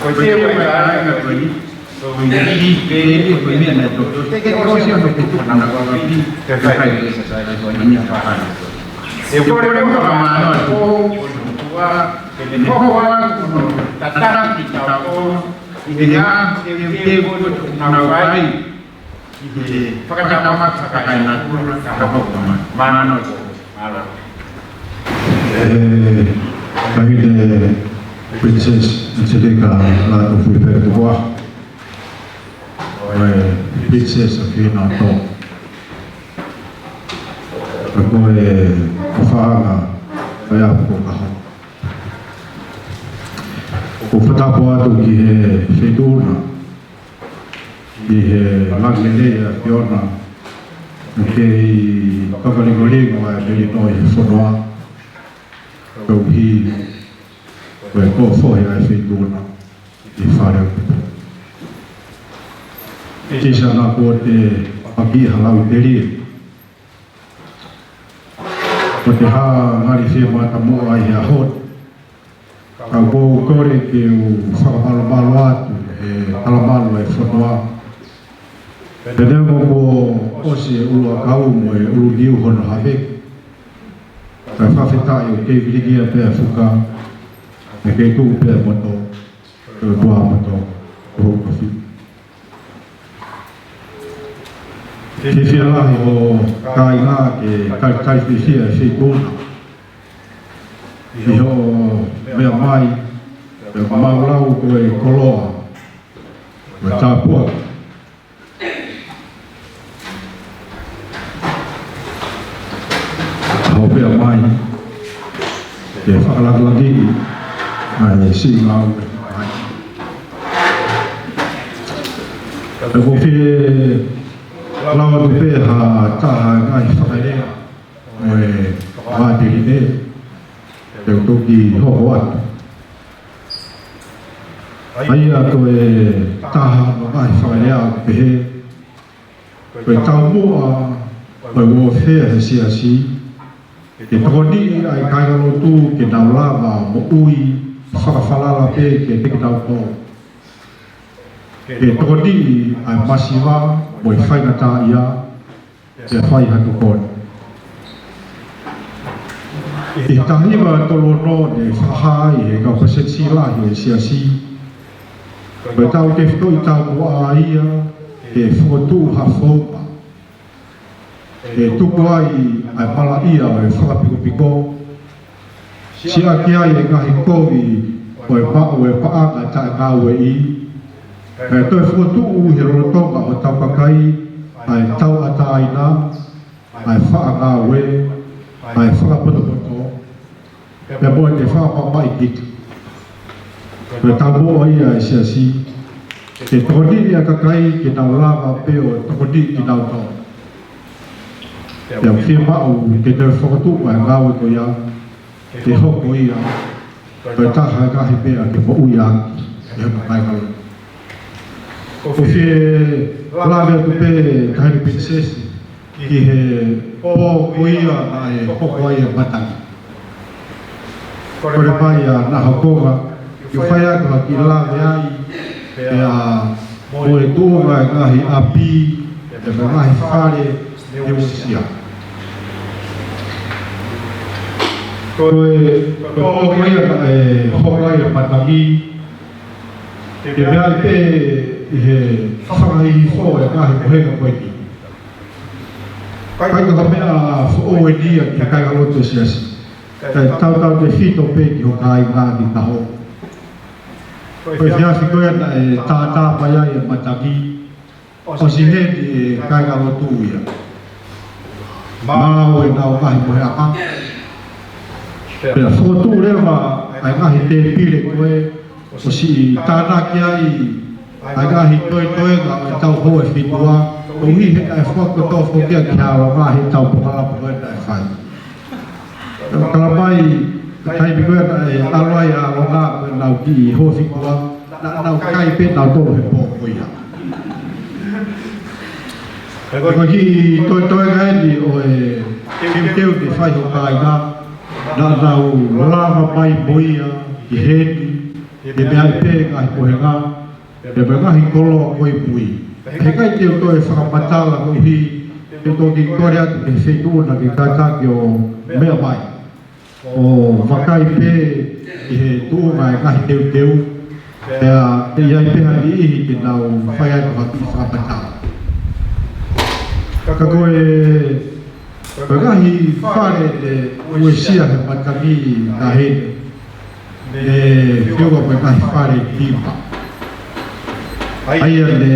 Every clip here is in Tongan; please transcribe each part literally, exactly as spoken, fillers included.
Ko e teu mai kāinga ko eni, ko e niʻihi, ko e niʻihi, ko e meʻa naʻe tō. Te ke ʻosi ʻo ke tuku na kua pi, te fai ke sa sai ko e niʻihi ka fai. Te u kole mo ka mano atu, ko e kua, ke ne hoko atu, ko e tataki tau ko, ʻi he ngaahi teuteu ko ē ʻoku nau fai. ʻI he fakatamaki fakaenatula ka hoko mai. Mālō. Mālō. ʻE, Taʻahine Princess Angelika Lātūfuipē Tukuʻaho. Ko e Princess of Hinato. Ko e ʻofaʻanga, ko e ʻapi ko Kaho. ʻOku ou fakatapu atu ki he Feituʻu na, ʻi he langi lelei ʻa e ʻAfiona, ʻoku kei fakalingolingolī ʻa e melino ʻi he fonua, koeʻuhi ko e kōfohi ʻa e Feituʻu na ʻi Faleupolu. Tisa na kuo te paki ha lau telie. Ko te hā ngali fie mata muʻa ʻi he ʻaho ni. Ka ʻoku ou kole ke u fakamālōmālō atu he talamalu ʻa e fonua. Pea neongo kuo ʻosi e ʻuluʻakau mo e ʻulukiu hono haveki. Ka fakafetaʻi ʻoku kei vilikia pē ʻa e fuka, ʻoku kei tuʻu pē ʻa e moto, ko e tuʻa moto, ko hoku tofiʻa. Fiefia lahi hoʻo kāinga ke talitali fiefia e Feituʻu na. ʻI hoʻo meʻa mai, ʻe mau lau ko e koloa, ko e tāpuaki. Hoʻo meʻa mai, ke fakalakalaki, ʻa e siʻi ngāue. ʻOku ou fie lau atu pē ha taha ngaahi fakalea ʻo e vāteli ne, te u toki hoko atu. ʻA ia ko e taha ʻo e ngaahi fakalea ʻoku pehē, ko Ko e taumuʻa ʻo e uofea he siasi, ke tokoniʻi ʻa e kāingalotu ke nau lava moʻui fakafalala pē kiate kinautolu. Ke tokoniʻi ʻa e masiva mo e faingataʻaʻia, ke fai ha tokoni. ʻI he taha hiva tolu ono ne fakahā ai ʻe he kau palesiteni lahi ʻo e siasi, ko e taʻu tefitoʻi taumuʻa ia ke fokotuʻu ha founga ke tuku ai ʻa e malaʻia ʻo e fakapikopiko, siʻaki ai e ngaahi kovi ʻo e maʻu e paʻanga taʻengāueʻi, kae toe fokotuʻu he lotolotonga hotau kakai ʻa e tauʻatāina, ʻa e faʻa ngāue, ʻa e fakapotopoto, pea mo e fakamamaʻi kita. Ko e taumuʻa ia ʻa e siasi, ke tokoniʻi ʻa e kakai ke nau lava pē ʻo tokoniʻi kinautolu. Pea ʻoku fiemaʻu ke toe fokotuʻu ʻa e ngāue ko ia, ke hoko ia ko e taha e ngaahi meʻa ke moʻui ʻaki ʻe he kāingalotu. ʻOku ou fie lave atu pē, Taʻahine Pilinisesi, ki he pō ko ia naʻe hoko ai e matangi. Kole mai ʻa Nahokonga ke fai atu ha kiʻi lave ai, pea mo e tuʻunga e ngaahi ʻapi, pea mo e ngaahi fale ne uesia. Ko e, ko e pō ko ia naʻe hoko ai e matangi, ke meaʻi pē ʻi he fakaʻi hifo e ngaahi mohenga ko eni. ʻIkai ko ha meʻa foʻou eni ia ki he kāingalotu ʻo e siasi. Kae tautautefito pē ki ho kāinga ni ka hoko. Ko e efiafi ko ē naʻe tātā mai ai e matangi, ʻosi heni e kāingalotu ia. Maʻu ʻenau ngaahi mohenga. Pea fokotuʻu leva ʻa e ngaahi tēpile ko ē, ʻosi tānaki ai ʻa e ngaahi toetoenga ʻo e taʻu hongofulu mā fitu, koeʻuhi he naʻe fokotuʻu foki ia ke ʻalu ʻa e ngaahi tau pōkalapa ko ē naʻe fai. Tala mai, taimi ko ē naʻe ʻalu ai ʻa e ʻAlonga ko ē ʻenau kiʻi hongofulu mā fitu, naʻa nau kai pē nautolu he pō ko ia. Ko e kiʻi toetoenga eni ʻo e teuteu ne fai ho kāinga, naʻa nau lava mai mo ia ki heni, ke meaʻi pē ngaahi mohenga, pea mo e ngaahi koloa ko ē pui. He ʻikai te u toe fakamatala koeʻuhi, te u toki kole atu ki he feituʻu naʻa ke kātaki ʻo meʻa mai. ʻO vakai pē ʻi he tuʻunga e ngaahi teuteu, pea ʻe ʻi ai pē ha niʻihi ke nau fai atu ha kiʻi fakamatala. Ka ko e, ko e ngaahi fale ne uesia he matangi, Taʻahine, ne feʻunga mo e ngaahi fale tima. ʻA ia ne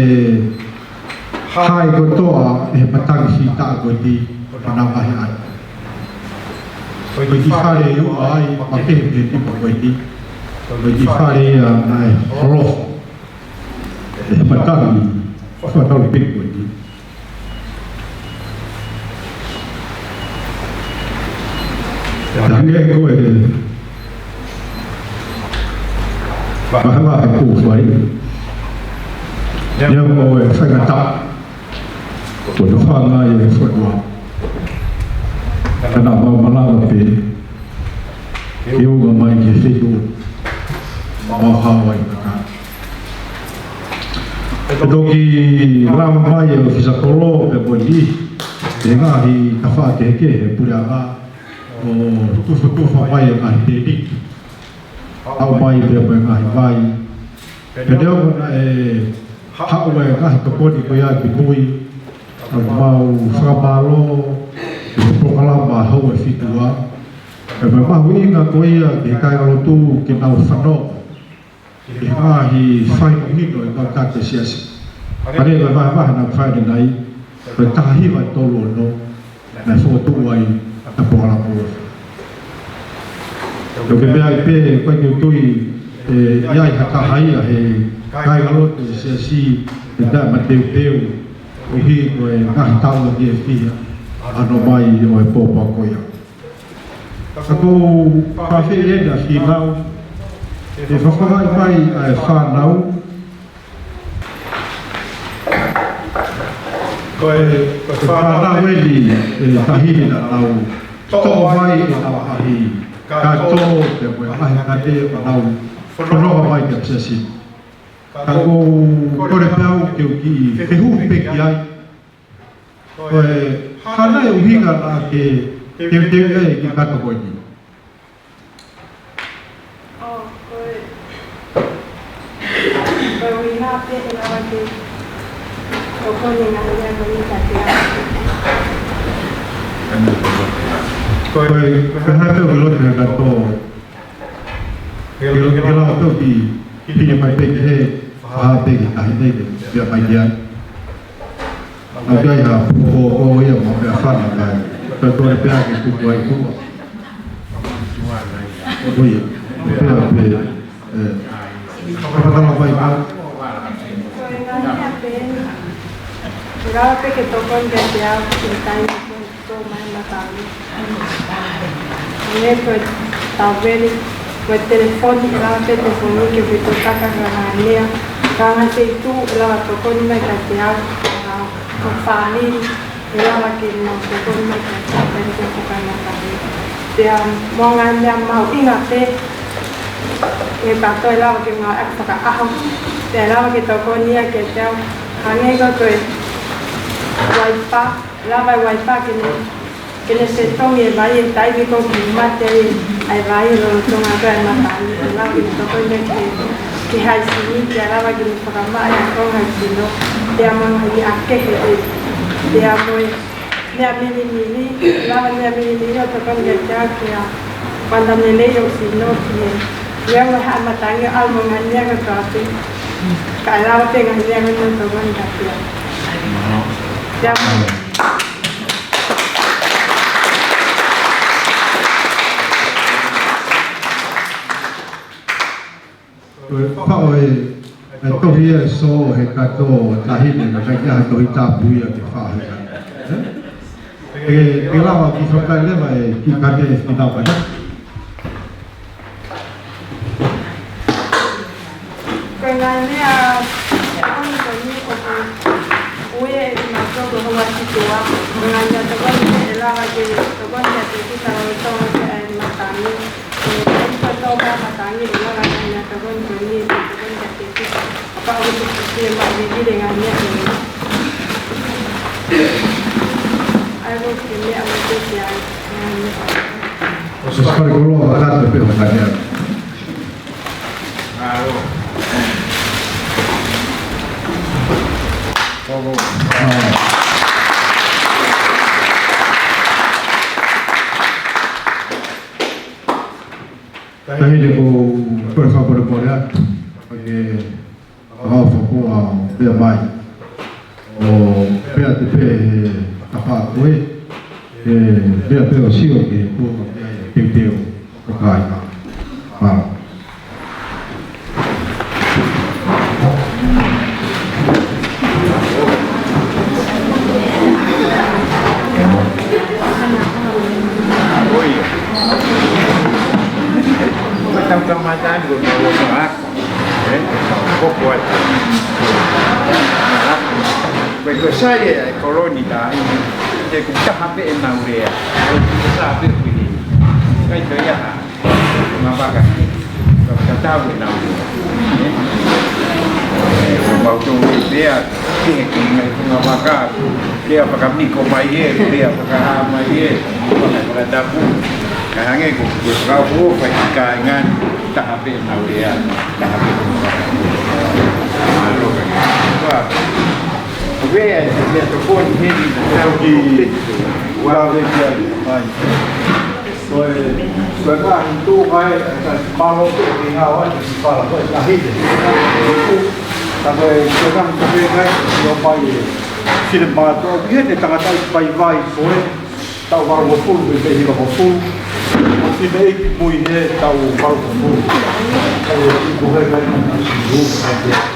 hae kotoa ʻe he matangi fita ko eni honau ngaahi ʻapi. Ko e kiʻi fale ʻe ua ai, makehe pē tima ko eni. Ko e kiʻi fale ia naʻe holofa ʻe he matangi fakaʻaufuli ko eni. Hangē ko e vahevahe kuo fai, ia ko e faingataʻa, ko e fanga ia e fonua. Ka naʻa mau malava pē ke ʻunga mai ki he feituʻu ʻoku mau haʻu ai. Ka ʻe toki lava mai e ʻōfisa kolo pea mo e niʻihi he ngaahi tafaʻaki kehekehe he puleʻanga ʻo tufotufa mai e ngaahi tēniti. Haʻu mai pea mo e ngaahi vai. Pea neongo naʻe haʻu e ngaahi tokoni ko ia ki mui, ka ʻoku mau fakamālō ki he polokalama hongofulu mā fitu, pea mo e mahuʻinga ko ia ki he kāingalotu ke nau fanongo ki he ngaahi faingamālie ʻo e kau taki siasi. Hangē ko e vahevahe naʻa ku fai ʻanenai, ko e taha hiva tolu ono naʻe fokotuʻu ai ʻa e polokalama. Ka ʻoku ou meaʻi pē, ʻoku ʻikai ke u tui ʻe ʻi ai ha taha ia he kāingalotu ʻo e siasi ʻe taʻe mateuteu, koeʻuhi ko e ngaahi taʻu ʻe fiha ʻa hono ʻomai ʻo e pō pau ko ia. Ka ʻoku ou fakaafeʻi eni ʻa Fīnau ke fakafofongaʻi mai ʻa e fānau Ko e, ko e fānau eni ʻa e taʻahine naʻa nau toʻo mai ʻenau ʻaʻahi kātoa pea mo e ʻaʻahi kate ʻo nau fononga mai ki he position. Ka ʻoku ou kole pē au ke u kiʻi fehuʻi pē ki ai. Ko e hā nai e ʻuhinga naʻa ke teuteu ai e kiʻi kato ko eni? ʻŌ, ko e, ko e ʻuhinga pē ʻe lava ke tokoni e ngaahi meʻa ko eni kiate au. Ko e, ko e hā pē ʻoku ke loto he kato, ke lo-, ke lava pē ʻo kiʻi pili mai pē ki he, ʻa pē ki he taʻahine ke, ke meʻa mai ki ai. ʻOku ʻi ai ha pupo ko ia mo e meʻa fana kai. Ka ko e pea ke tuku ai kuo. Ko ia, pea pē, ē, kapatala mai ka. Ko e ngaahi meʻa pē eni. ʻE lava pē ke tokoni kiate au, ki he taimi ko ē ʻoku ou tō mai matangi. Hangē ko e tāveli, ko e telefoni, ʻe lava pē telefoni ke fetuʻutaki ki he ngaahi meʻa. Ka ngaahi feituʻu, ʻe lava tokoni mai kiate au, ʻa, ko e fāmili, ʻe lava ke nau tokoni mai kiate au, pea ke fuka matangi. Pea mo e ngaahi meʻa mahuʻinga pē, ʻe kātoa ʻe lava ke ngāueʻaki fakaʻaho, pea ʻe lava ke tokoni ia kiate au. Hangē ko e Wi-Fi, ʻe lava e Wi-Fi ke ne, ke ne fetongi e vai he taimi ko ē ʻoku mate ai ʻa e vai lolotonga ko ē ʻa e matangi, ʻe lava ke ne tokoni ki he, ki he haʻisini, pea lava ke ne fakamaʻa e ākonga ʻi he sino, pea mo e ngaahi meʻa kehe ē, pea mo e meʻa milimili, ʻe lava e meʻa milimili ʻo tokoni kiate au ke u fakamanatu lelei hoku sino ki he, ki he ʻū meʻa ʻa e matangi ʻo aʻu mo e ngaahi meʻa kotoa pē. Ka ʻe lava pē ngaahi meʻa ko eni ʻo tokoni kiate au. Pea mo Ko e pau ē, ʻa e tohi ē, so he kato taʻahine, ka ʻikai ke ʻi ai ha Tohi Tapu ia ke faʻa heka. Ē? ʻE, ʻe lava ke fakaʻai leva e kiʻi kate ʻi he finau kai. Ko e ngaahi meʻa, ʻa, ko eni ʻoku ui ʻe kinautolu ko e houa fitu ua. Ko e ngaahi meʻa tokoni ʻe lava ke tokoni kiate kita ʻo tokoni ki he matangi. Ko e taimi ko ē ʻoku tō mai matangi, ʻe lava ngaahi meʻa tokoni ko eni, tokoni kiate kita. Ka ʻoku tuku ke maʻu vivile ngaahi meʻa ko eni. ʻAi, ko e kiʻi meʻa mo e tesi ai. ʻOsi pale koloa, ʻa, kata pē ʻo kata. Taʻahine, ko e fakapolepole atu. Ke ʻofa koā ʻo meʻa mai. ʻO pea te pē he tapa ko ē, ʻe pea pē ʻo sio ki he pō ko ē ʻa e teuteu ʻo kāinga. Mālō. Ko e tau kamata ʻeni ko e mau ʻofa atu. Ē? Ko e hoko atu. Ko e, ko e sai ē, ʻa e koloni tā, ʻi he ʻoku taha pē ʻenau lea. ʻOku taha pē ʻoku ʻi heni. ʻIkai toe ʻi ai ha ngaahi vaka. Ka, ka tau ʻenau lea. Ē? Ē, ʻoku mau tō mai pea, ki he, ki he ngaahi ngaahi vaka. Lea fakamiko mai ē, lea fakahā mai ē. Fakatapu. Ka hangē ko, ko e fakaʻofoʻofa ki he kāinga ni. Taha pē ʻenau lea, taha pē. Mālō. Ua. Ua, e, e, tokoni heni na tau ki, ua, veki ai, mai. Ko e, ko e ngaahi tuʻu mai, e, ka mālō ko e ngaahi ʻaho ni, fala ko e ngaahi te. Ka ko e, ko e ngaahi tuʻu mai, ʻio mai e. Sile mātou, ki he tangata ʻi Paivai, ko e. Taʻu valungofulu, pea pehē hivangofulu. ʻO fineʻeiki mui he taʻu valungofulu. Kae ʻikai ko e kai manaʻo.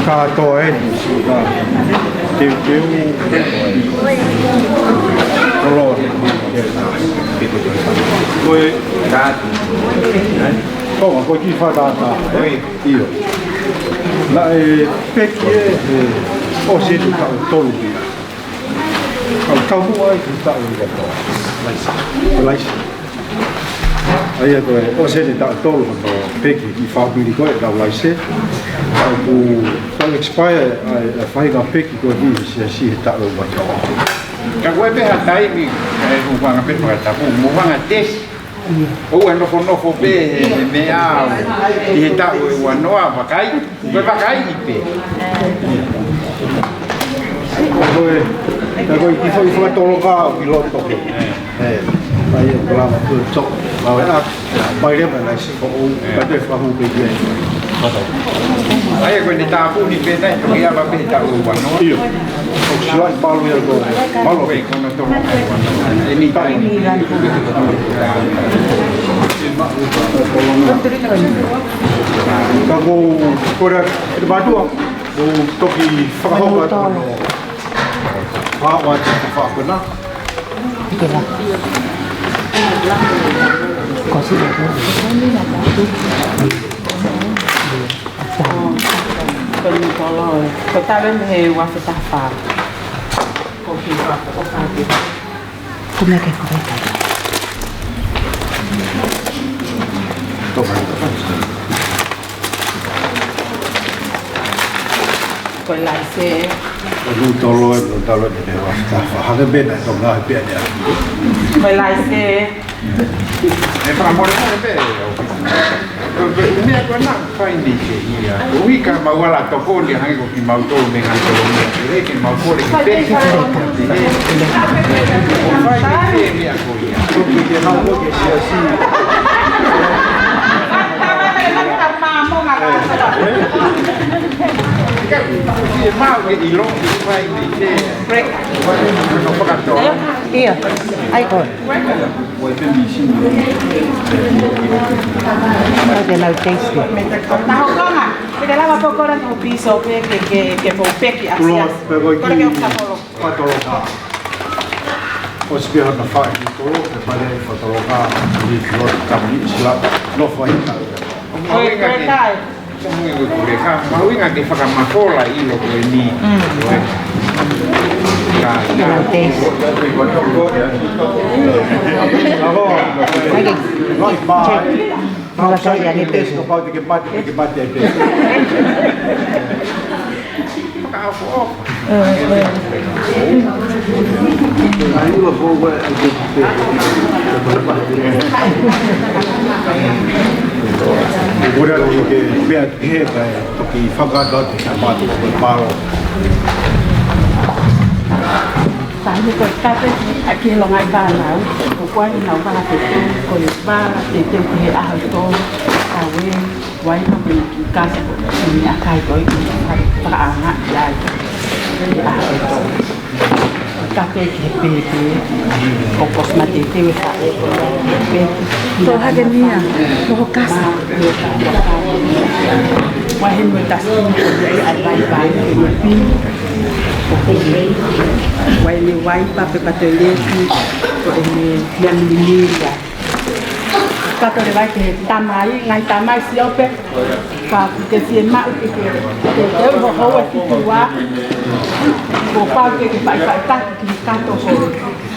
Kātoa eni, teuteu, kolo, ko e, ko e kiʻi fakatātā, ʻio. Naʻe peki ē, ʻosi eni taʻu tolu ia. Ka u tau muʻa ai ki he taʻu ia ko e laise. ʻA ia ko e ʻosi eni taʻu tolu hono peki ʻe he fāmili ko ē ʻetau laise. Ka ʻoku tau expire ʻa e, ʻa e faʻahinga peki ko eni ʻi he siasi he taʻu ua noa. Ka ko e pē ha taimi, ʻe ʻuhinga pē fakatapu, mo ʻuhinga tesi. ʻOua ʻe nofonofo pē he, he meʻa ʻi he taʻu ʻe ua noa, vakai. Ko e vakai pē. Ko e, ko e kiʻi foʻi fakatoloka ʻi loto. ʻE, ʻa ia ko e lava ko e tō. Mau e ʻa, mai leva na si ko o, ka te fakahū pē ia. ʻA ia ko ʻene tāpuni pē naʻe toki ava pē he taʻu ua noa. ʻIo. ʻOku sio ai palu ia ko e, palu. Ko e kono tō. Eni kai. Ka ko, ko e, ko e mātuʻa, ʻo toki fakahoko atu. Pā ua te fakakona. Kosi. Ko e tolo, ko e talo eni he ua afe taha fā. Ko e kiʻi fā, ko e fā kiʻi. Ko e meʻa ke ko e kai. Ko e laise. Ko e tolo, ko e talo eni he ua afe taha fā. Hake pē naʻe tō ngaahi pē ʻa e. Ko e laise. ʻE fakamolemole pē. Ko e, ko e meʻa ko ena fai ni ke ia. Ko e ʻuhi ka mau ala tokoni hangē ko kimautolu mei he tokoni. ʻE ke mau kole ke pē. Fai ni ke meʻa ko ia. Ko e ke mau ko ke siasi. Ka, ke mau ke ʻilo, ke fai ni ke. Break. Ko e fakatō. ʻIo. ʻAi ko e. Ko e pē mīsini. Ko e lau taste. Naʻa ko e konga, ke te lava pē ʻo kole ki ho pīsope ke, ke, ke mou peki ʻa e siasi. Ko e kiʻi fakatoloka. Fakatoloka. ʻOsi pē hano fai kiʻi tolo, ke pale fakatoloka, ʻi he tolo, tami sila, nofo ai ka. Ko e, ko e kai. Ka mahuʻinga ke fakamafola ʻilo ko eni. Mm. Ko e. Ka, ka. Ako. Ai, ke. Right, bye. Mala kai ane pē. Kapau te ke mate, te ke mate pē. Ka ako. Ora lo ke mea he ka toki fakatau te ka matu ko palo. Taimi ko e kape a ki longa i pānau, ko kuai nau pala te teu, ko e pala te teu ki he ʻaho tō, ka ue, wai ka pui ki kasa ko e meʻakai ko e ki fakaʻanga i ai, ki he ʻaho tō. Kape ki he pepe, ʻo kosi mate te ue ka e, pepe. Tō hake mia, tō kasa. Wai he mo tasi, ko ia ai vai vai, ko ia pini. Wai le wai pa pe pa toileti, ko e meʻa milimili ia. Ka tole vai ke tamai, ngaahi tamai siope, ka ke fie maʻu ke ke, ke ke uho hou e fitu ua, ko pau ke ke paʻipaʻi taki ki kato hou.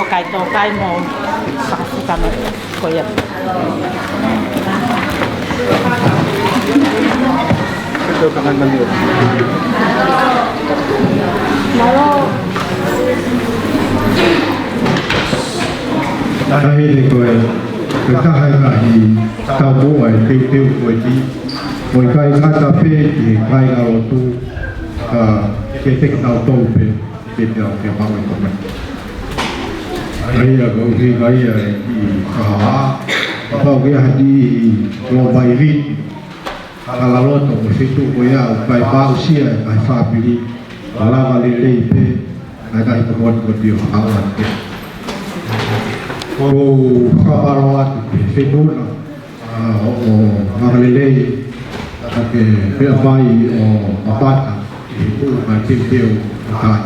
ʻoku ʻikai tō kai mo fakafuka mo ko ia. Mālō. Nā hili koe. Ko e taha e ngaahi taumuʻa e teuteu ko eni, ʻo ʻikai ngata pē ki he kāingalotu, ka kiate kitautolu pē, ke te au ke mau e komai. ʻA ia ko e ʻuhinga ia e kiʻi kahaʻa, kapau ʻoku ʻi ai ha niʻihi ʻoku lōmaiviti, fakalaloto mo e feituʻu ko ia ʻoku ʻikai aʻusia ʻe he ngaahi fāmili, ʻo lava lelei pē ʻa e ngaahi potupotu ko eni ʻo fakaʻosi. ʻOku ou fakamālō atu ki he feituʻu na, ʻa, ʻo, ʻo makalelei, ʻa, ke pea mai ʻo mamata ʻi he tuʻu mai teuteu ʻo taha.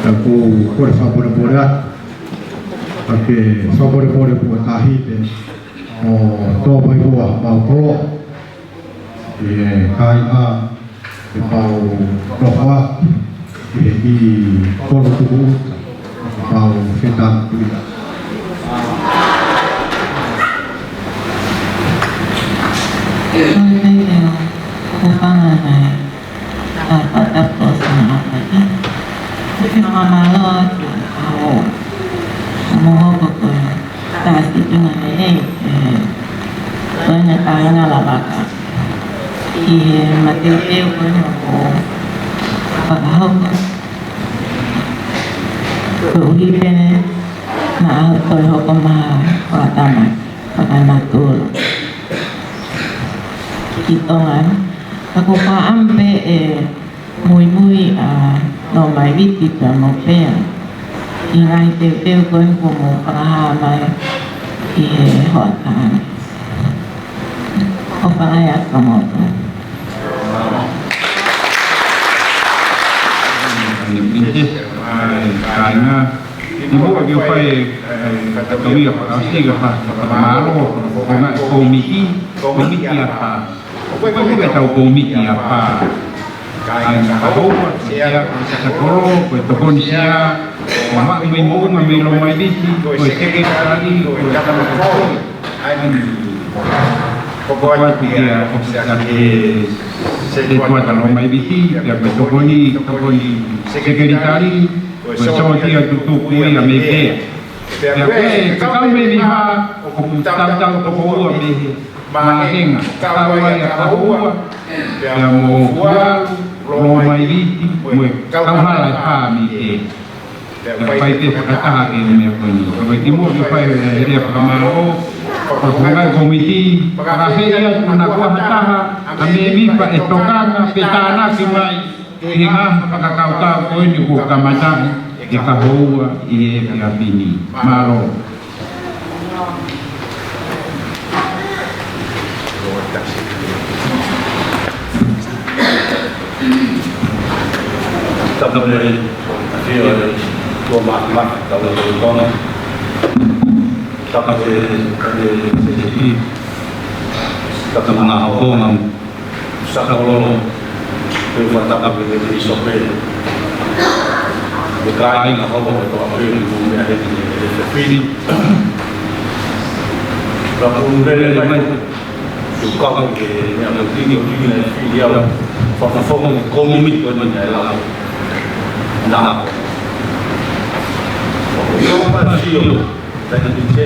Ka ʻoku ou kole fakamolemole atu, ʻa, ke fakamolemole mo tahi te ʻo tō mai muʻa mau kolo. ʻE kāinga, ʻe pau nofoa, ʻe ki kolo tuku, ʻe pau fetang tuia. Ko e meʻa, ko e fanga mai, a, a, a, ko e fanga mai. Ko e fanga mai loa, ʻo, ʻo mo hoko ko e. Tasi ʻi ngā nei, ʻe, ko e ngā kāinga Lavaka. ʻI he mateuteu ko eni ʻoku fakahoko. Koeʻuhi pē naʻa toe hoko mai ha tama, fakanatula. Ki Tonga ni, ka ko e fakaʻamu pē ʻe muimui ʻa Lomaiviti pea mo Pea ʻi he ngaahi teuteu ko eni kuo mou fakahā mai ʻi he hoʻatā ni. ʻOfa lahi atu kimoutolu. Kāinga, ʻi muʻa ke u fai, ʻe, fakatauia fakaʻosi ka fa-, fakamālō, ko e ngaahi kōmiti, kōmiti ʻa e fā. Ko e, ko e, ko e tau kōmiti ʻa e fā. Kāinga Kahoua, Sea, Sea Kolo, ko e tokoni sea, ko e maʻu mei Moʻunga mei Lomaiviti, ko e sekelitali, ko e tama ko e. ʻAi ni. Ko e atu kia, ko e kia Setuata Lomaiviti, pea ko e tokoni, tokoni sekelitali, ko e Sotia Tutuku ia mei Pea. Pea ko e, ko e kau mei Niua, ʻoku tautau toko ua mei he māhina, kau ai ʻa Kahoua, pea mo Fualu, Lomaiviti, mo e kauhala ʻe fā mei Pea. Pea fai pē fakataha ki he meʻa ko eni. Ko e kimuʻa ke fai e lea fakamālō, ko e ngaahi kōmiti, fakafeʻiloaki atu naʻa kuo ha taha, ʻa Memipa ʻe tokanga, pe tānaki mai, ki he ngaahi fakakaukau ko eni kuo kamata ʻe Kahoua ʻi he efiafi ni. Mālō. Tapu mo e ʻafio ʻa e ʻOtua Māfimafi, tapu mo e ʻOtua. Tapu mo e, tapu mo e, tapu mo e ngaahi hokonga. Saka Lolo, te u fakatapu ki he pīsope. Ko e kāinga holo e toa pē ni mo meʻa he ki he fefili. Ka punu lele mai, te u kau ki he meʻa mo tini o tini e fili au. Fakafofonga ki he kōmiti ko eni ʻa e lau. Nā. ʻO ka sio, tai ni te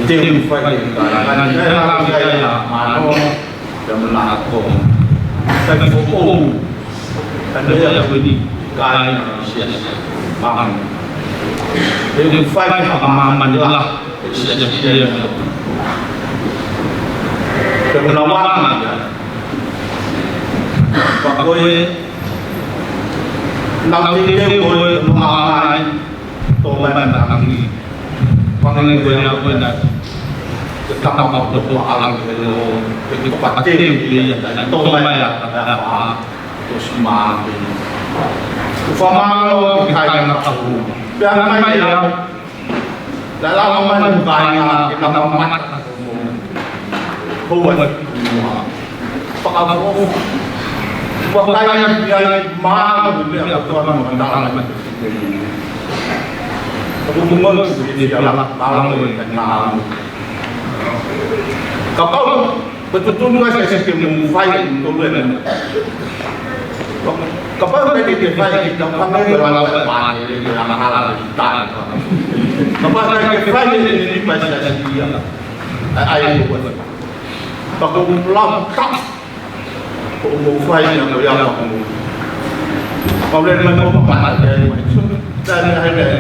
Te u fai e kāinga, kāinga, kāinga, mālō, te u mana ko. Te u fai foʻou, te u fai foʻou ni, kāinga, sia, sia, mālō. Te u fai fakamāmani lahi, sia, sia, sia. Te u mana vanga, ka ko e, nau te te ko e, mālō. Tō mai ʻa e tangi. Pangai ko e ako ena. Ke tama ko tō ala ke lo. Ke ke pate ke ia. Tō mai ʻa e, ʻa e, ʻa e, ʻa e, tō si mā ke. Ko e fakamālō ki he kāinga Kahoua. Pea mai ʻa e. Lala mai ʻa e kāinga ke tama mata. Hou ai. Fakafo. Fakaiaki ai mālō e meʻa ko ē ʻoku tala mai. Ko e tungulu ia, mālō e kāinga. Kapau, ko e tuʻutuʻuni ʻa e sēsē ke mou fai, tolu e meʻa. Kapau ko e te fai, kapau ko e lava e pāne, e lava hala, e tāne. Kapau naʻe ʻikai ke fai ʻe he niʻihi ʻa e siasi ia ʻa e ʻai ʻe he ʻOtua. Pea ko e lau taʻu ko ʻeku fai ia ko ia pea ko ʻeku pau lele mai ko ʻeku pata ke ai mai. So, taimi ʻa e lele.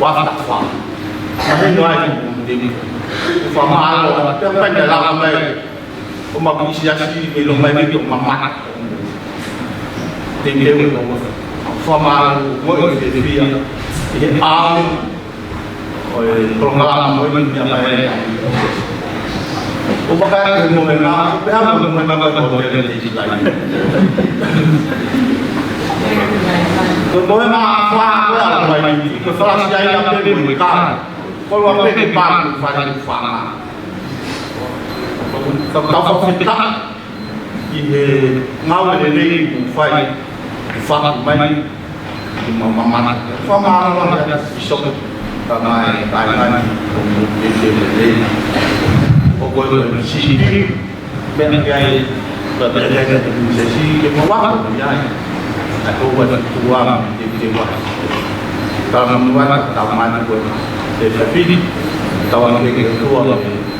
Ua fata fā. Mahino ai ko ʻeku timi. Fakamālō atu. Pea pehē ni lava mai. ʻO maʻu ʻi he siasi ʻi Loma Viti ʻo mamata. Te te ue ʻo fakamālō ʻo e fiefia ʻi he ʻaho ʻo e polokalama mo e meʻa mai. ʻO vakai atu mo e ngā, pe hanga mo e ngā ko e tele te i lai. Ko e mo e ngā fā ko e ala mai, ko e falasi ai a pe mo e kā. Ko e ua pe ke pā ko e fai ko e fanga. Tau, tau fakafetaʻi ʻi he ngāue lelei kuo fai, kuo fai mai, kuo ma, ma, ma, fakamālō atu ʻa e Pīsope, ka mai, ka mai, ko e, ko e, ko e, ko e, ko e, ko e, meʻa ki ai, ka, ka, ka, ka, ka, ke mau ako ki ai. ʻA ko ua tuʻa, ke, ke ua. Ka mau ua, ka mai ko e, ke fafili, tau ake ke tua,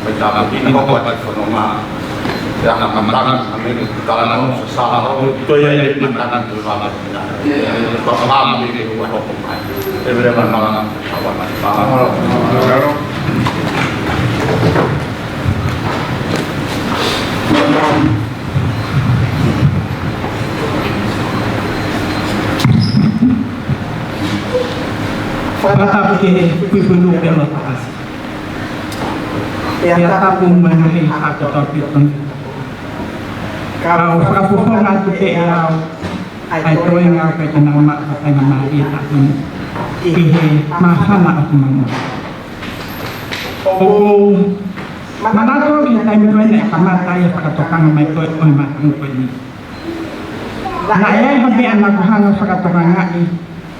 mai tā ko kina ko ua te fononga. Ia ka matanga, ame ke tala na o sa sa o, to ia ia matanga ko ua. Ka ka mai ke ua hoko mai. E vere mana, mana, mana. Fakatapu ki he Puipuinūpea Lotoʻasi. Pea tapu mo e ngaahi haʻa kotoa pē ʻoku tonu. Ka u fakafofonga atu pē ʻe au ʻa e toenga ʻoku ʻikai ke nau maʻu ha faingamālie ʻi he taʻu ni ʻi he māfana ʻoku mau maʻu. ʻOku ou manatu ki he taimi ko ē naʻe kamata ai e fakatokanga mai ko ē ʻo e matangi ko eni. Naʻe ʻi ai ha meʻa naʻa ku hanga ʻo fakatokangaʻi,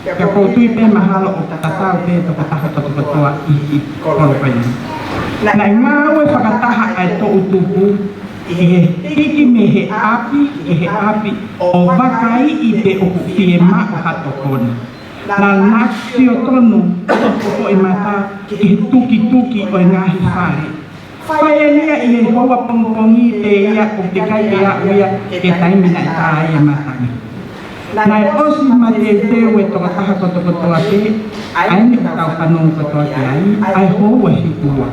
pea ʻoku ou tui pē mahalo ʻoku tatau pē tokotaha kotokotoa ʻi he kolo ko eni. Naʻe ngāue fakataha ʻa e toʻu tupu ʻi he hiki mei he ʻapi ki he ʻapi ʻo vakaiʻi pe ʻoku fiemaʻu ha tokoni. Naʻa na sio tonu ʻo foʻi mata ki he tukituki ʻo e ngaahi fale. Fai eni ia ʻi he houa pongipongi pē ia ʻoku teʻeki ai ke aʻu ia ki he taimi naʻe tā ai e matangi. Naʻe ʻosi mateuteu e tokotaha kotokotoa pē, ʻa eni ʻoku tau fanongo kotoa ki ai, ʻa e houa hiku ua.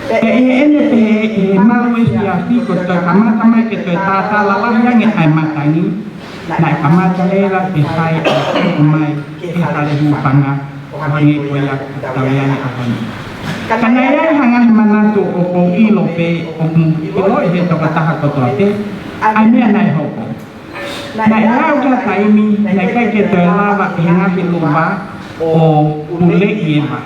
Pea ʻi heʻene pehē ʻi he malu efiafi ko e toe kamata mai ke toe tātā lalahi ange ʻa e matangi, naʻe kamata leva ke fai ʻa e tuku mai ki he fale hūfanga ʻo hangē ko ia ʻoku tau ʻi ai he ʻaho ni. Ka naʻe ʻi ai ha ngaahi manatu ʻoku ou ʻilo pē ʻoku ʻiloʻi ʻe he tokotaha kotoa pē ʻa e meʻa naʻe hoko. Naʻe aʻu ki ha taimi naʻe ʻikai ke toe lava ʻe he ngaahi luva ʻo puleʻi e vā.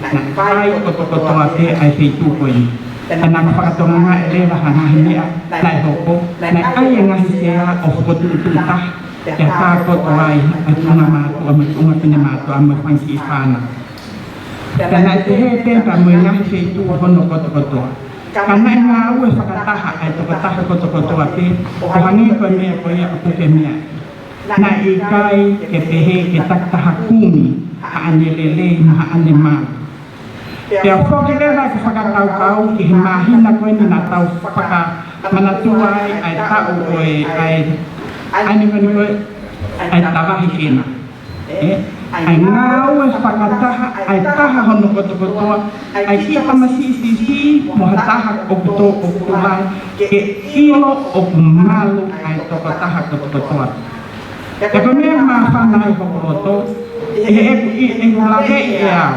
Naʻe fai kotokotoa pē ʻa e feituʻu ko eni. Pea naʻa ku fakatokangaʻi leva ha ngaahi meʻa naʻe hoko, naʻe ʻai e ngaahi sea ʻo fokotuʻutuʻu taha, pea tā kotoa ai ʻa e tuʻunga mātuʻa mo e tuʻunga finemātuʻa mo e fanga kiʻi fānau. Pea naʻe pehē pē pea mo e ngaahi feituʻu hono kotokotoa. Ka naʻe ngāue fakataha ʻa e tokotaha kotokotoa pē, ʻo hangē ko e meʻa ko ia ʻoku ke meaʻi. Naʻe ʻikai ke pehē ke takitaha kumi haʻane lelei mo haʻane malu. Pea foki leva ʻeku fakakaukau ki he māhina ko eni naʻa tau fakamanatua ai ʻa e taʻu ko ē, ʻa e, ʻa e ni ko eni ko ē, ʻa e tavahi kena. ʻE, ʻa e ngāue fakataha ʻa e taha hono kotokotoa, ʻa e kiʻi tamasiʻi siʻisiʻi mo ha taha ʻoku tō ʻoku tō ai, ke ʻilo ʻoku malu ʻa e tokotaha kotokotoa. Pea ko e meʻa māfana ai hoku loto, ʻi heʻeku, ʻi heʻeku laveʻi ʻe au,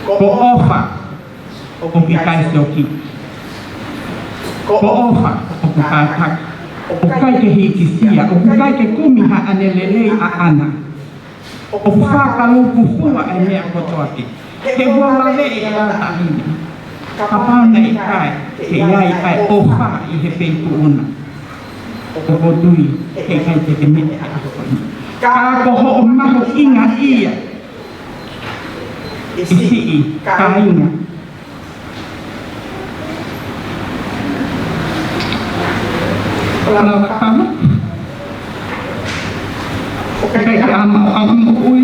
ko ʻofa ʻoku ʻikai sioki. Ko ʻofa ʻoku kātaki, ʻoku ʻikai ke hīkisia, ʻoku ʻikai ke kumi haʻane lelei ʻaʻana. ʻOku fakaluku fua e meʻa kotoa pē. He ʻoku ou laveʻi ʻe au taʻahine, kapau naʻe ʻikai ke ʻi ai ʻa e ʻofa ʻi he feituʻu na, ʻoku ou tui heʻikai te te meʻa ʻi he ʻaho ko eni. Ka ko hoʻo mahuʻinga ia, ʻe siʻi kāinga. Lau kapama. ʻOku ʻikai ke ʻaonga ʻo ʻaonga moʻui.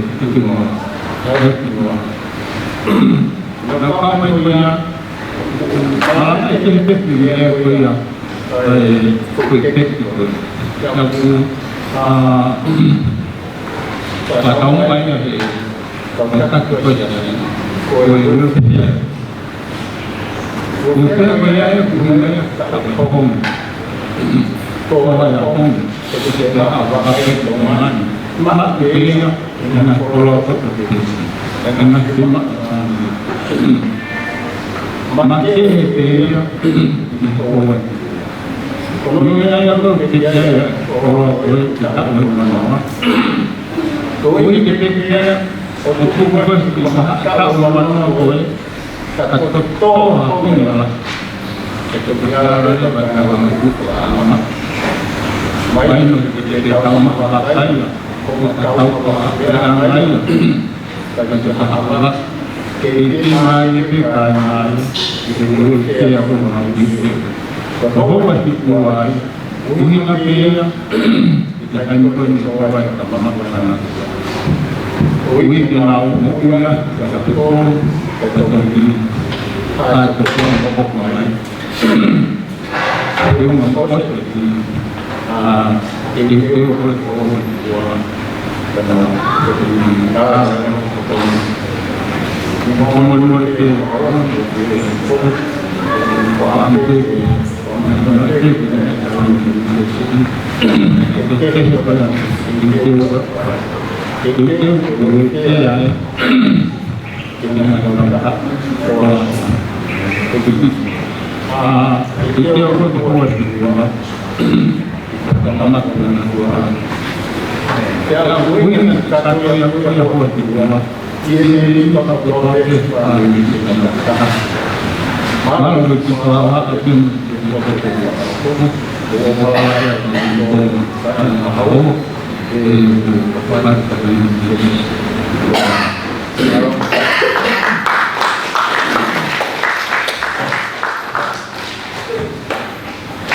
ʻEiki Noa. ʻEiki Noa. Naʻa ku kau mai ko ia, ʻa e ʻEiki Pepi ia ko ia, ʻa e ko e Pepi ko ia. Naʻa ku, ʻa, ka tau mai ia he, ka tau mai ia he, ko e Uelosia. Ko e pea ko ia ʻe kuhina ia ka ko e home. Ko e home. Ko e home. Ko e home. Maʻu pē ia ʻi he ngaahi koloa kotoa pē. ʻI he ngaahi lima. Makehe pē ia ʻi he koloa. Ko e meʻa ia ko e ke ia koloa ko e ke taʻu manoa. Ko e ke ke ia ʻo tuku ko e ke maha taʻu manoa ko e. Ka tō tō ha kumi ala. Ke tō ki ala leva ka wa me kuku a ama. Mai no ke te tau ma ka kai. Ko ka tau ko a pera ngai. Ka te ka ha ala. Ke i te mai e pe kai mai. Ke te ulu ke a ko ma u di pe. Ko ho wa ti ko ai. Uhi na pe ia. Ke te kai mo ko ni ko wa ka ma ma ko na. Ui ke na o mo ui a. Ka te ko. Ka te ko ni. ʻa e tokoni ʻoku ʻomai. ʻE ʻomai ʻo ʻosi ki, ʻa, ʻe, ʻe ʻoku ʻomai ʻa,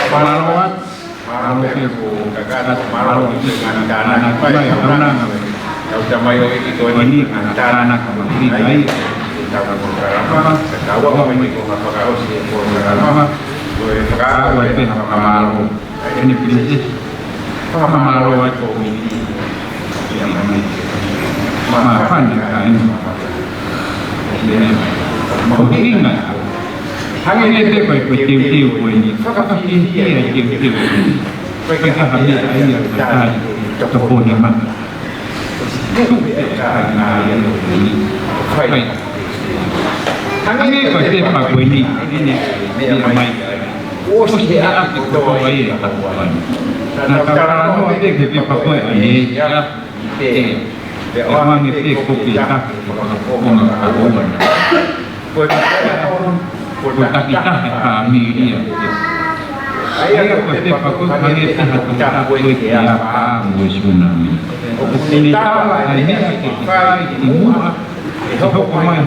Mālō atu, mālō pē ʻoku kakato, mālō ʻi he ngaahi tānaki mai, ʻa e ʻaonga. Tau tamai ʻo ʻEiki ko eni, ngaahi tānaki mai ai. Tau polokalama, ka tau ʻalu mai ki he konga fakaʻosi ʻo e polokalama, ko e fakaʻamu pē ha fakamālō. ʻEne pilisi. Fakamālō atu ki he kōmiti. Māfana ka inu. Mo hinga. Hangē pē ko e, ko e teuteu ko eni. Fakafiefia e teuteu ko eni. Ko e hā ha meʻa ia ʻoku tali, tokoni mai. Tuku e ka na ia ko eni. Fai. Hangē ko e pepa ko eni. ʻEne meʻa mai. ʻOsi he ʻapi kotoa ia ʻa e kapuani. Naʻa tau talanoa pē ki he pepa ko ē ʻa e, ia, ʻe, ʻe ʻoange pē kopi ʻe taha, fakafofonga kapuani. Ko e, ko e takitaha ʻa e fāmili ia. ʻA ia ko e pepa ko ē hangē pē ha tokotaha ko ē ki he afa mo e sunami. ʻOku ne tala ʻa e meʻa ke fai ʻi muʻa, ʻe hoko mai.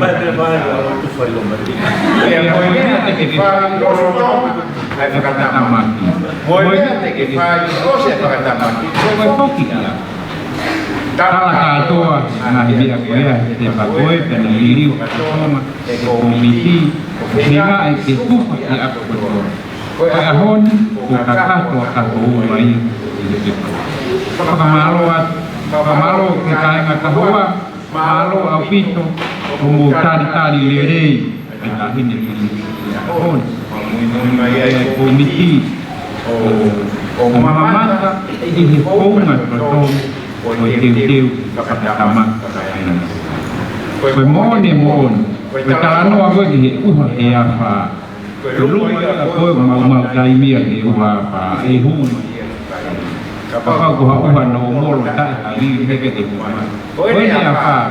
Pea ko e meʻa te ke fai ʻi he lolotonga ʻa e fakatamaki. Ko e meʻa te ke fai ʻi he fakatamaki. Ko e foki ia. Tala kātoa ngaahi meʻa ko ia he pepa ko ē, pea ne liliu kātoa ʻe he kōmiti, ko e feinga ke tufa ʻi he ʻapi kotoa. Ko e ʻaho ni, ʻoku kakato ʻa Kahoua ia ʻi he pepa. Fakamālō atu, fakamālō ki he kāinga Kahoua. Mālō ʻaupito hoʻomou talitali lelei ʻa e taʻahine fili ʻi he ʻaho ni. Muimui mai ʻa e kōmiti ʻo, ʻo mamata ʻi he founga totonu ʻo e teuteu fakatamaki. Ko e moʻoni, moʻoni, ko e talanoa ko ē ki he ʻuha he afa. Ko e luma ia ko ē ʻoku maumau taimi ia ki he ʻuha afa, ʻe hū mai ia. Kapau ko ha ʻuha nōmolo taʻe havili, he ke te hū mai. Ko ʻene afa,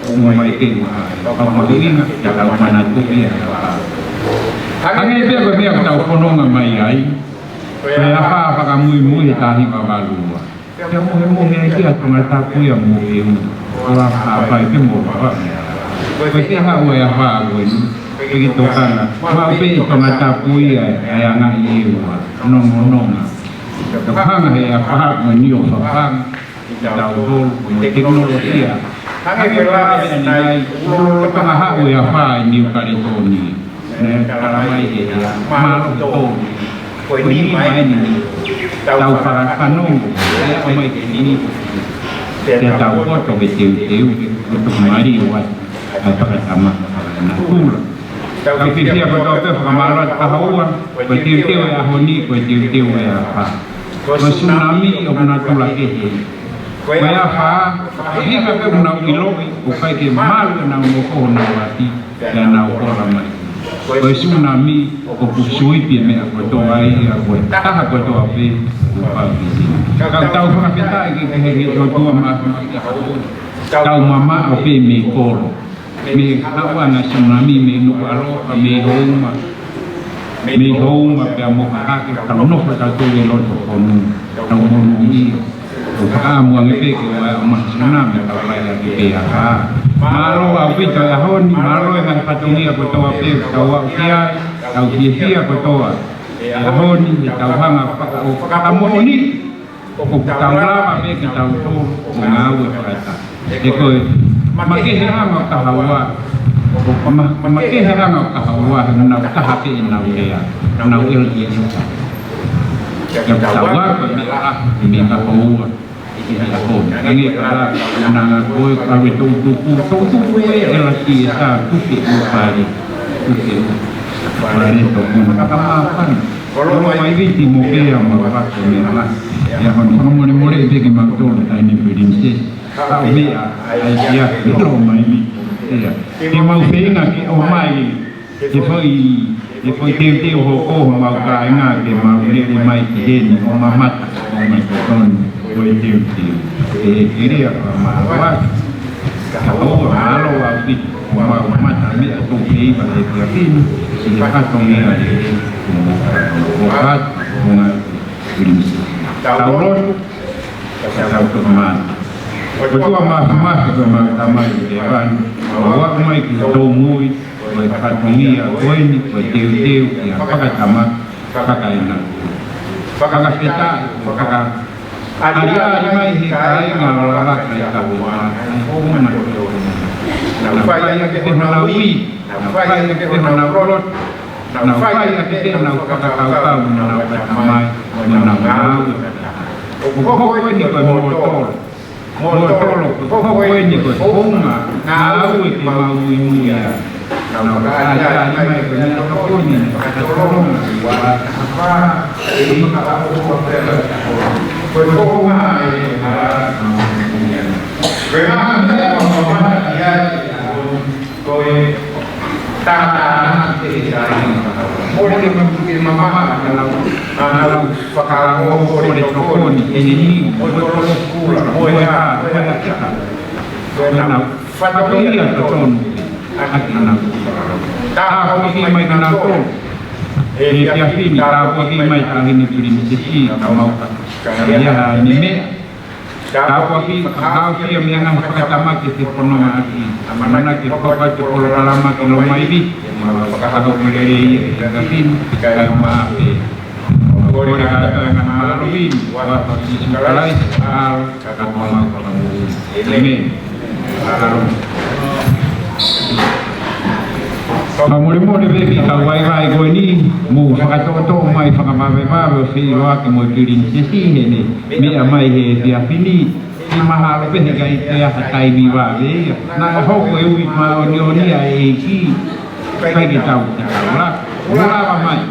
ʻuha mai ke ʻuha. Kapau ko e ʻuhinga, ke tau manatuʻi ʻa e afa. Hangē pē ko e meʻa ʻoku tau fononga mai ai. Ko e afa fakamuimui he taha hiva valu ua. Pea mohemohe ai ki ai Tongatapu ia mo e ʻEua. Ko e afa pai pē mo e afa. Ko e feinga ʻa e afa ko eni. Pea ke tokanga. Maʻu pē ʻe Tongatapu ia ʻa e anga ʻi he ʻEua. Nongononga. Tau hanga he afa ko eni ʻo fafanga kitautolu mo e tekinolosia. Hangē ko e lave ʻanenai, lolotonga haʻu e afa ʻi Niu Kaletonia. Naʻe tala mai ʻe ia, mālō tonu. Ko e nima eni. Tau fakafanongo, ʻe ʻomai ke nini. Pea tau poto ke teuteu, ke tuku mali ua. ʻA e fakatamaki fakanatula. Tau fiefia kotoa pē, fakamālō atu Kahoua, ko e teuteu e ʻaho ni, ko e teuteu e afa. Ko e sunami ʻoku natula kehe. Ko e afa, ʻuhinga pē ʻoku nau ʻiloʻi, ʻoku ʻikai ke malu ʻenau nofo honau ʻapi, pea nau ola mai. Ko e sunami, ʻoku suipi e meʻa kotoa ia, ko e taha kotoa pē, ʻoku pau ki ai. Ka tau fakafetaʻi ki he, ki he ʻOtua ma, tau mamaʻo pē mei kolo. Mei he haʻu ʻa e sunami, mei Nukuʻalofa, mei Houma. Mei Houma pea mo Hahake, tau nofo tautolu ʻi loto Houma. Tau monūʻia. ʻOku fakaʻamu ange pē ke ʻoua ʻe ʻomai ha sunami, tau ʻai ʻaki pē afa. Mālō ʻaupito e ʻaho ni, mālō e ngaahi fatongia kotoa pē, tau aʻu ki ai, tau fiefia kotoa. ʻAho ni, ʻe tau hanga faka-, ʻo fakamoʻoni. ʻOku tau lava pē kitautolu ʻo ngāue fakataha. He ko e makehe ʻa Kahoua, ʻOku ma, ma ke he anga ʻo kahaʻu he nau kaha ke nau lea, nau ʻelo ʻi he ʻEiki. Ke tau ako e meʻa lahi mei he kahaʻu. Ange ka la, nanga koe ka we tau tuku, tau tuku e, ʻela ki e ta tuke u pari, tuke u pari tau muna ka māfana. Lolo mai Viti mo ke a mau ako meʻa lahi. ʻIa honi, honi mole mole i te ke mau tolo tai ni Pilinisesi. Ka o meʻa, ʻai ia, lolo mai Viti. ʻIa, ke mau feinga ke ʻomai, he foʻi, he foʻi teuteu hoko homau kāinga ke mau lele mai ki heni ʻo mamata, ʻo mai totonu, ko e teuteu. ʻE, ke lea ka mālō atu. Ka ʻoua mālō ʻaupito, ʻo mau mata meʻa ko peiva he kia kini, ʻi he fatongia lelei, ʻo mau kāinga, ʻo ngā Pilinisesi. Tau lotu, tau toki mana. ʻOtua māfimafi ko homau Tamai ʻi hēvani, mau ako mai ki he tōmui, ko e fatongia ko eni, ko e teuteu, ʻia fakatamaki, fakaenatula. Fakafetaʻi, fakaʻaliʻali mai he kāinga ʻo Lalaka ʻi Kahuʻa, ʻa e ʻuhinga. Nau fai ʻaki pē honau ui, nau fai ʻaki pē honau lotu, nau fai ʻaki pē honau fakakaukau mo honau ʻatamai, mo honau ngāue. ʻOku hoko eni ko e mōtolo. Mōtolo, ʻoku hoko eni ko e founga ngāue ke mau muimui ai. Nau fakaʻaliʻali mai ko e meʻa tokoni, fakatolonga, ua, hapa, e ika, ua, pea, ko e founga e, ko e ngaahi meʻa ʻoku mau mamata ki ai, ko e tātānaki ʻe he kāinga. Mole ke ma-, ke mamata ʻa nau, ʻa nau fakaongo, kole tokoni, ʻe niʻihi, mo e kolo kula, mo e hā, mo e hā. Ko ʻenau fatongia totonu, ʻa kinautolu. Tāpuaki mai kinautolu. ʻE he efiafi ni, tāpuaki mai Taʻahine Pilinisesi, ka mau ka. Ka ia ha ni meʻa. Tāpuaki, fakahaofi ʻa e meʻa ngaahi fakatamaki ʻe he fononga ʻaki. ʻAmanaki ke fakahoko atu e polokalama ki Lomaiviti, ke mau fakahoko lelei ʻa e efiafi ni, kae ʻumaʻā pē ʻa e kole kātoa e ngaahi mālohi ni, ʻi he huafa ʻo Sīsū Kalaisi, ʻa e ʻAlo, ka ko homau Fakamoʻui. ʻĒmeni. Mālō. Fakamolemole pē ki he kau vaivai ko eni, mou fakatoʻotoʻo mai fakavavevave ʻo feʻiloaki mo e Pilinisesi he meʻa mai he efiafi ni, ʻe mahalo pē he ʻikai toe ʻi ai ha taimi vave ia. Naʻe hoko e ui māʻoniʻoni ʻa e ʻEiki, ʻikai ke tau, ke tau la, mou lava mai.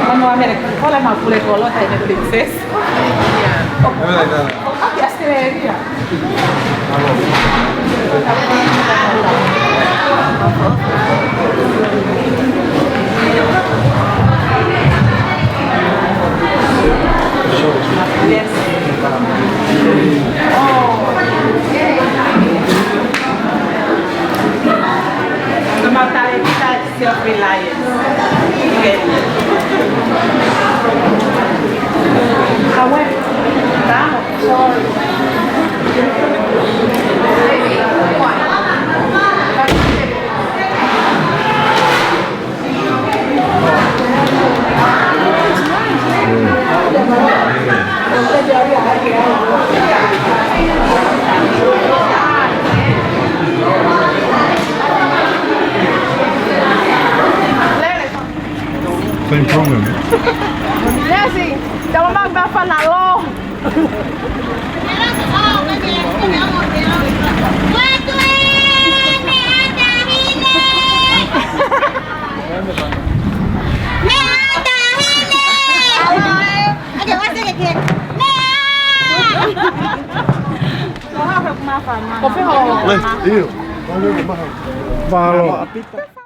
Manu Amerika, hola ma pule kolo tai na princess. Oh, oh, Australia. Yes. Oh. Self-reliance. Okay. Hawai. Vamos. Sorry. Same program. Yes, tama maka ba fanalo. Mālō.